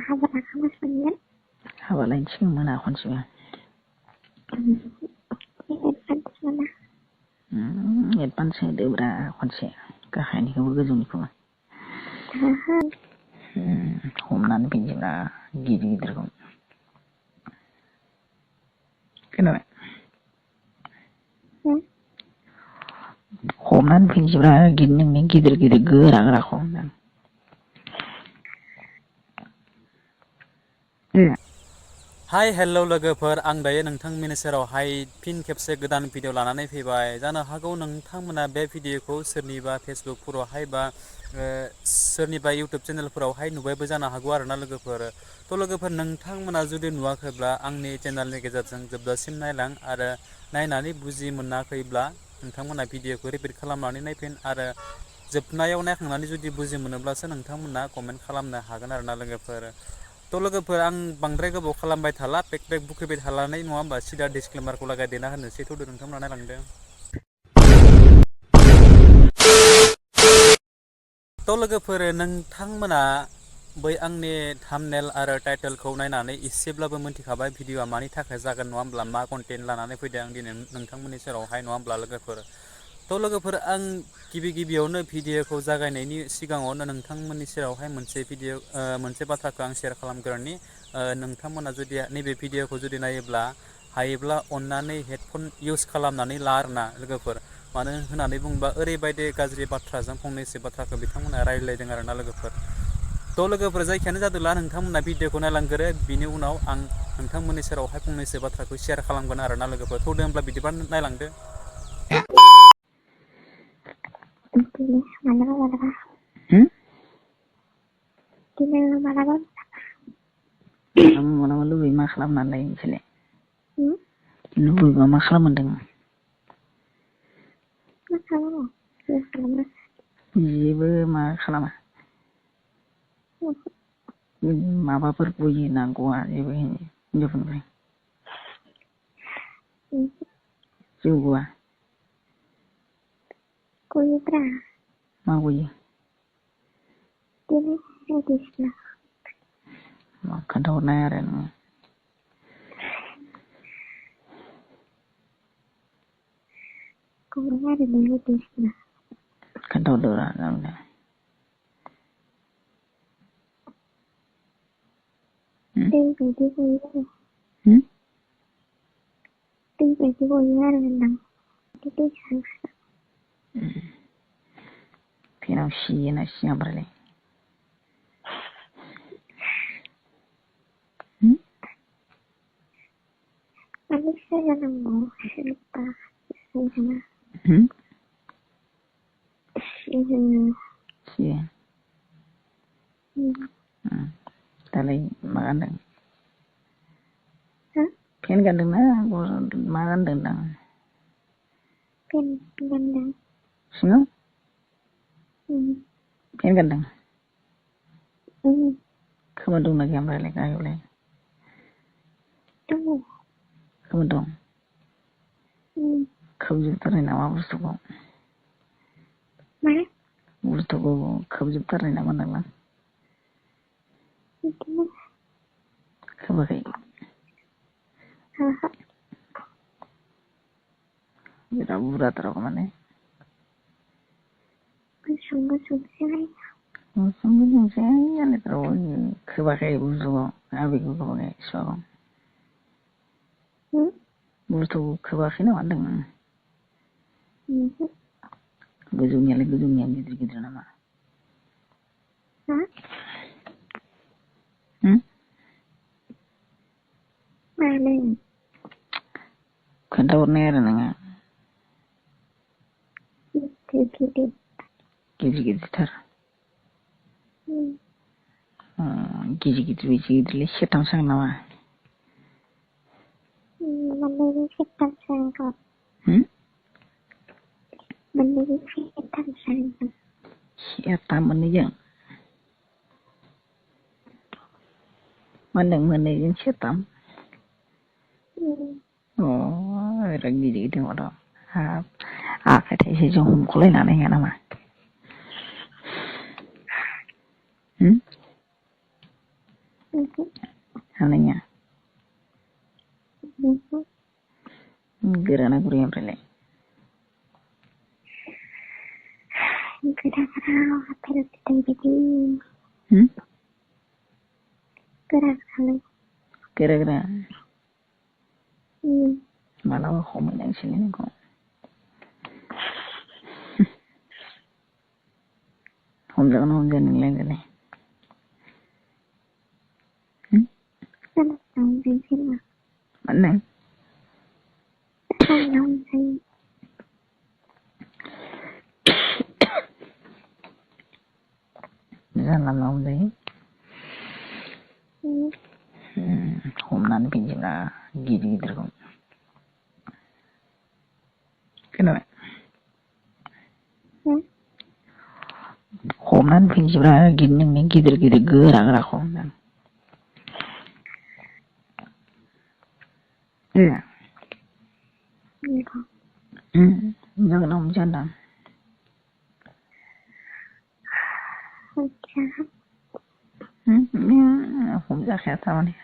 Habani Sigang Habani Sigang Khonse advance होदोब्रा खनसे गाहायनिखौबो गोजौनिखौबो हमनानै फैनोब्रा गिदिर गिदिरखौ खोनाबाय हमनानै फैनोब्रा नोंनि गिदिर गिदिर गोरा गोराखौ होनदां हाय हेल' लोगोफोर आं दायो नोंथांमोननि सेरावहाय फिन खेबसे गोदान भिडिअ लानानै फैबाय जानो हागौ नोंथांमोना बे भिडिअखौ सोरनिबा फेसबुकफोरावहाय बा सोरनिबा इउटुब चेनेलफोरावहाय नुबायबो जानो हागौ आरोना लोगोफोर थ' लोगोफोर नोंथांमोना जुदि नुवाखैब्ला आंनि चेनेलनि गेजेरजों जोबजासिम नायलां आरो नायनानै बुजि मोनाखैब्ला नोंथांमोना भिडिअखौ रिपिट खालामनानै नायफिन आरो जोबनायाव नायखांनानै जुदि बुजि मोनोब्लासो नोंथांमोना कमेन्ट खालामनो हागोन आरोना लोगोफोर थ' लोगोफोर आं बांद्राय गोबाव खालामबाय थाला पेक बुखैबाय थालानै नङा होमबा सिदा डिसक्लेमारखौ लागायदेना होनोसै थ'दो नोंथांमोना नायलांदों थ' लोगोफोर नोंथांमोना बै आंनि थाम्बनेल आरो टाइटेलखौ नायनानै एसेब्लाबो मोनथिखाबाय भिडिअआ मानि थाखाय जागोन नङा होमब्ला मा कन्टेन्ट लानानै फैदों आं दिनै नोंथांमोननि सेरावहाय नङा होमब्ला लोगोफोर थ' लोगोफोर आं गिबियावनो भिडिअखौ जागायनायनि सिगाङावनो नोंथांमोननि सेरावहाय मोनसे बाथ्राखौ आं शेयार खालामग्रोनि नोंथांमोना जुदि नैबे भिडिअखौ जुदि नायोब्ला हायोब्ला अननानै हेडफन इउस खालामनानै ला आरोना लोगोफोर मानो होननानै बुङोबा ओरैबायदि गाज्रि बाथ्राजों फंनैसो बाथ्राखौ बिथांमोना रायज्लायदों आरोना लोगोफोर थ' लोगोफोर जायखियानो जादोंला नोंथांमोना भिडिअखौ नायलांग्रो बिनि उनाव आं नोंथांमोननि सेरावहाय फंनैसो बाथ्राखौ शेयार खालामगोन आरोना लोगोफोर थौदो होमब्ला बिदिबा नायलांदो मालाबा लुबैयो मा खालामनानै नोंसोरलाय लुबैबा मा खालामदों जेबो मा खालामा माबाफोर बुजि नांगौआ जेबो हिनजावफोरनिफ्राय जौग'आ मा गयो खोन्थाहरनाय आरो नोङो खोन्थाहरदोब्रा गाबोन फेनाव सियोना सिया ओमफ्रायलाय सियो दालाय मा गानदों फेन गानदोंना मा गानदों होनदां सिङाव फेन गानदों खोमोन दंना गैया ओमफ्रायलाय गाहायावलाय खोमोन दं खोबजोबथारनाय नामा बुस्थुखौ खोबजोबथारनाय नामा होनदांलां खोबाखै बिराद बुरजाथार माने खोबाखै बुस्थुखौ आबैखौ खोबाखै सिमाखौ बुस्थुखौ खोबाखै नामा होनदों गोजौनिया गिदिर गिदिर नामा खोन्थाहरनाय आरो नोङो गिदिरथार गिदिरलै सेरथामसो जागोन नामा सेरथाम मोननैजों मा होनदों मोननैजों सेरथाम बिराद गिदिर माथ' आखाइ थाइसेजों हमख'लायनानै हाया नामा हानाया गोराना गुरै ओमफ्रायलाय गोरा आपेल फिथाइ बायदि गोरा मालाबा हमहैनांसिगोन नोंखौ हमजागोन ना हमजाया नोंलाय होनलाय मानो जानला मोनला हमजायो हमनानै फैनोसैब्रा गिदिर गिदिरखौ खोनाबाय हमनानै फैनोसैब्रा नोंनि गिदिर गिदिर गोरा गोराखौ होनदां जागोन ना हमजाया होनदां हमजाखाया थारमाने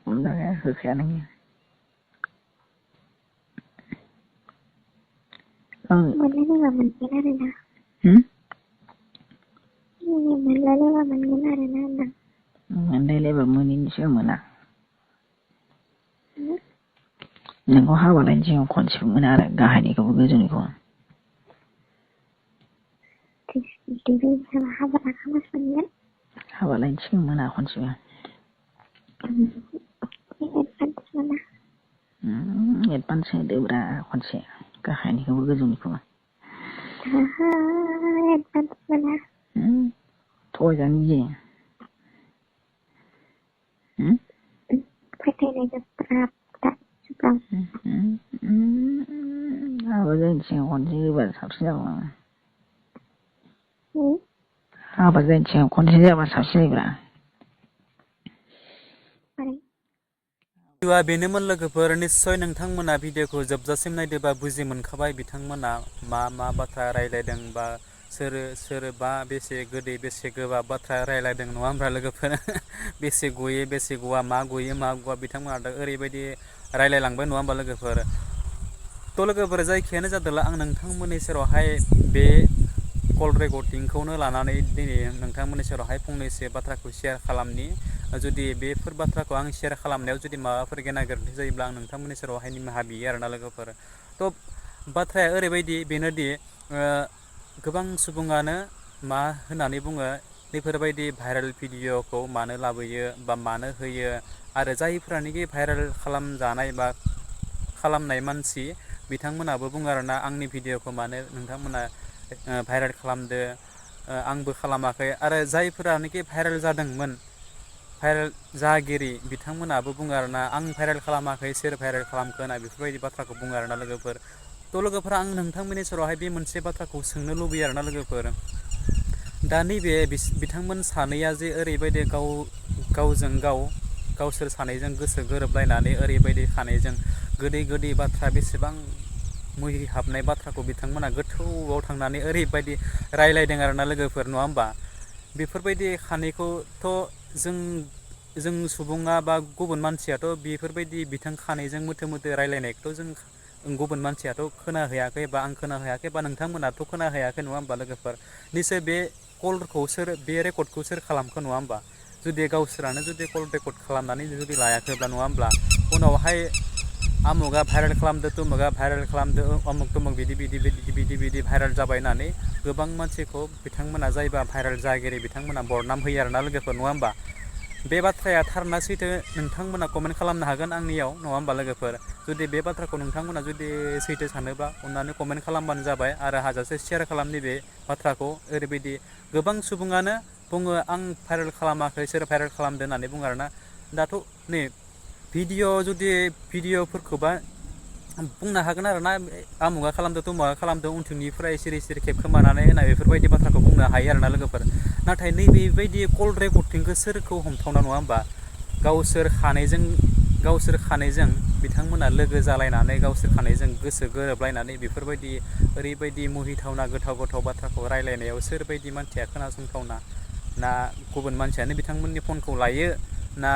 हमजाखाया होखाया नोङो मोनलायलायबा मोनगोन आरोना होनदां मोनलायलायबा मोनैनिसो मोना नोंखौ हाबा लायनो सिगां खनसेबो मोना आरो गाहायनिखौबो गोजौनिखौ हाबा लायनो सिगां मोना खनसेबो एडभान्स होदोब्रा खनसे गाहायनिखौबो गोजौनिखौबो थगायजानो गियो हाबा जायैनि सिगां खनसे होबा साबसिन जागौमोन हाबा जायैनि सिगां खनसे जाबा साबसिन जायोब्रा भिडिअ'आ बेनोमोन लोगोफोर निस्सय नोंथांमोना भिडिअ'खौ जोबजासिम नायदोबा बुजि मोनखाबाय बिथांमोना मा बाथ्रा रायलायदों बा सोर बा बेसे गोदै बेसे गोबाब बाथ्रा रायलायदों नङा होमब्ला लोगोफोर बेसे गयो बेसे गवा मा गयो मा गवा बिथांमोना दा ओरैबायदि रायलायलांबाय नङा होमबा लोगोफोर थ' लोगोफोर जायखियानो जादोंला आं नोंथांमोननि सेरावहाय बे कल रेकर्डिंखौनो लानानै दिनै नोंथांमोननि सेरावहाय फंनैसो बाथ्राखौ शेयार खालामनि जुदि बेफोर बाथ्राखौ आं शेयार खालामनायाव जुदि माबाफोर गेना गोरोन्थि जायोब्ला आं नोंथांमोननि सेरावहाय निमाहा बियो आरोना लोगोफोर थ' बाथ्राया ओरैबायदि बेनोदि गोबां सुबुङानो मा होननानै बुङो बेफोरबायदि भाइरेल भिडिअ'खौ मानो लाबोयो बा मानो होयो आरो जायफ्रानोखि भाइरेल खालामजानाय बा खालामनाय मानसि बिथांमोनाबो बुङो आरोना आंनि भिडिअ'खौ मानो नोंथांमोना भाइरेल खालामदो आंबो खालामाखै आरो जायफोरानोखि भाइरेल जादोंमोन भाइरेल जागिरि बिथांमोनाबो बुङो आरोना आं भाइरेल खालामाखै सोर भाइरेल खालामखो होनना बेफोरबायदि बाथ्राखौ बुङो आरोना लोगोफोर थ' लोगोफोरा आं नोंथांमोननि सेरावहाय बे मोनसे बाथ्राखौ सोंनो लुबैयो आरोना लोगोफोर दा नैबे बिथांमोन सानैया जे ओरैबायदि गावसोर सानैजों गोसो गोरोबलायनानै ओरैबायदि सानैजों गोदै बाथ्रा बेसेबां मुहि हाबनाय बाथ्राखौ बिथांमोना गोथौआव थांनानै ओरैबायदि रायलायदों आरोना लोगोफोर नङा होमबा बेफोरबायदि खानैखौथ' जों सुबुङा बा गुबुन मानसियाथ' बेफोरबायदि बिथां खानैजों मोथो रायलायनायखौथ' जों गुबुन मानसियाथ' खोनाहैयाखै बा आं खोनाहैयाखै बा नोंथांमोनाथ' खोनाहैयाखै नङा होमबा लोगोफोर निसय बे कलखौ बे रेकर्डखौ सोर खालामखो नङा होमबा जुदि गावसोरानो जुदि कल रेकर्ड खालामनानै जुदि लायाखैब्ला नङा होमब्ला उनावहाय आमुगा भाइरेल खालामदो तुमुगा भाइरेल खालामदो अमुक तुमुक बिदि भाइरेल जाबाय होननानै गोबां मानसिखौ बिथांमोना जायबा भाइरेल जागिरि बिथांमोना बरनाम होयो आरोना लोगोफोर नङा होमबा बे बाथ्राया थारना सैथो नोंथांमोना कमेन्ट खालामनो हागोन आंनियाव नङा होमबा लोगोफोर जुदि बे बाथ्राखौ नोंथांमोना जुदि सैथो सानोबा अननानै कमेन्ट खालामबानो जाबाय आरो हाजासे शेयार खालाम नैबे बाथ्राखौ ओरैबायदि गोबां सुबुङानो बुङो आं भाइरेल खालामाखै सोर भाइरेल खालामदो होननानै बुङो आरोना दाथ' नै भिडिअ'फोरखौबा बुंनो हागोन आरोना आमुगा खालामदो तुमुगा खालामदो उनथिंनिफ्राय सिरि खेबखोमानानै होनाय बेफोरबायदि बाथ्राखौ बुंनो हायो आरोना लोगोफोर नाथाय नैबेबायदि कल रेकर्डिंखौ सोरखौ हमथावना नङा होमबा गावसोर खानैजों बिथांमोना लोगो जालायनानै गावसोर खानैजों गोसो गोरोबलायनानै बेफोरबायदि ओरैबायदि मुहिथावना गोथाव बाथ्राखौ रायलायनायाव सोरबायदि मानसिया खोनासंथावना ना गुबुन मानसियानो बिथांमोननि फनखौ लायो ना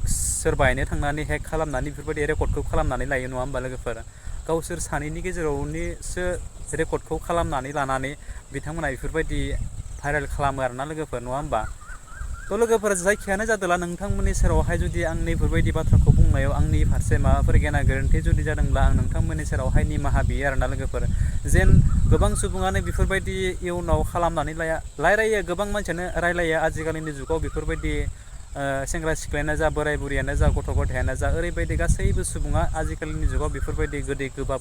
सोरबायनो थांनानै हेक खालामनानै बेफोरबायदि रेकर्डखौ खालामनानै लायो नङा होमबा लोगोफोर गावसोर सानैनि गेजेरावनिसो रेकर्डखौ खालामनानै लानानै बिथांमोना बेफोरबायदि भाइरेल खालामो आरोना लोगोफोर नङा होमबा थ' लोगोफोर जायखियानो जादोंला नोंथांमोननि सेरावहाय जुदि आं नैफोरबायदि बाथ्राखौ बुंनायाव आंनि फारसे माबाफोर गेना गोरोन्थि जुदि जादोंब्ला आं नोंथांमोननि सेरावहाय निमाहा बियो आरोना लोगोफोर जेन गोबां सुबुङानो बेफोरबायदि इयुनाव खालामनानै रायलायो गोबां मानसियानो रायलायो आजिखालिनि जुगाव बेफोरबायदि सेंग्रा सिख्लायानो जा बोराय बुरियानो जा गथ' गथायानो जा ओरैबायदि गासैबो सुबुङा आजिखालिनि जुगाव बेफोरबायदि गोदै गोबाब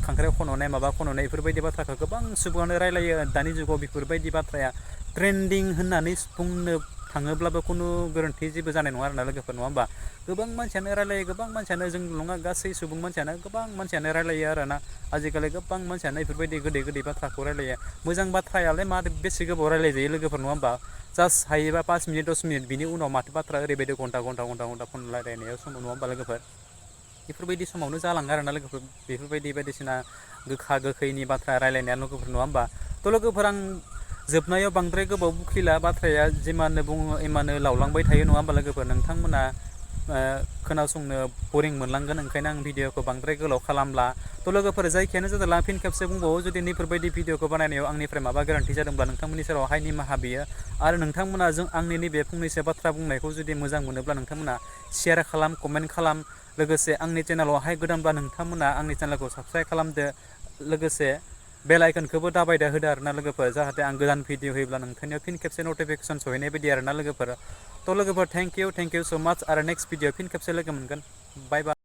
खांख्राइ खन'नाय माबा खन'नाय बेफोरबायदि बाथ्राखौ गोबां सुबुङानो रायलायो दानि जुगाव बेफोरबायदि बाथ्राया ट्रेन्डिं होननानै बुंनो थाङोब्लाबो खुनु गोरोन्थि जेबो जानाय नङा आरोना लोगोफोर नङा होमबा गोबां मानसियानो रायलायो गोबां मानसियानो जों नङा गासै सुबुं मानसियानो गोबां मानसियानो रायलायो आरोना आजिखालि गोबां मानसियानो बेफोरबायदि गोदै गोदै बाथ्राखौ रायलायो मोजां बाथ्रायालाय मा बेसे गोबाव रायलायजायो लोगोफोर नङा होमबा जास्ट हायोबा 5 मिनिट 10 मिनिट बिनि उनाव माथो बाथ्रा ओरैबायदि घन्टा फन रायलायनायाव समाव नङा होमबा लोगोफोर बेफोरबायदि समावनो जालाङो आरोना लोगोफोर बेफोरबायदि बायदिसिना गोखा गोखैनि बाथ्रा रायलायनाया लोगोफोर नङा होमबा थ' लोगोफोर आं जोबनायाव बांद्राय गोबाव बुखिला बाथ्राया जिमानो बुङो इमानो लावलांबाय थायो नङा होमबा लोगोफोर नोंथांमोना खोनासंनो बरिं मोनलांगोन ओंखायनो आं भिडिअखौ बांद्राय गोलाव खालामला थ' लोगोफोर जायखियानो जादोंला फिन खेबसे बुंबावो जुदि नैफोरबायदि भिडिअखौ बानायनायाव आंनिफ्राय माबा गोरोन्थि जादोंब्ला नोंथांमोननि सेरावहाय निमाहा बियो आरो नोंथांमोना आंनि नैबे फंनैसो बाथ्रा बुंनायखौ जुदि मोजां मोनोब्ला नोंथांमोना शेयार खालाम कमेन्ट खालाम लोगोसे आंनि चेनेलावहाय गोदानब्ला नोंथांमोना आंनि चेनेलखौ साबस्क्राइब खालामदो लोगोसे बेल आइकनखौबो दाबायदा होदो आरोना लोगोफोर जाहाथे आं गोदान भिडिअ होयोब्ला नोंथांनियाव फिन खेबसे नटिफिकेसन सहैनाय बायदि आरोना लोगोफोर थ' लोगोफोर थेंक इउ स' माच आरो नेक्स्ट भिडिअ फिन खेबसे लोगो मोनगोन बाय बाय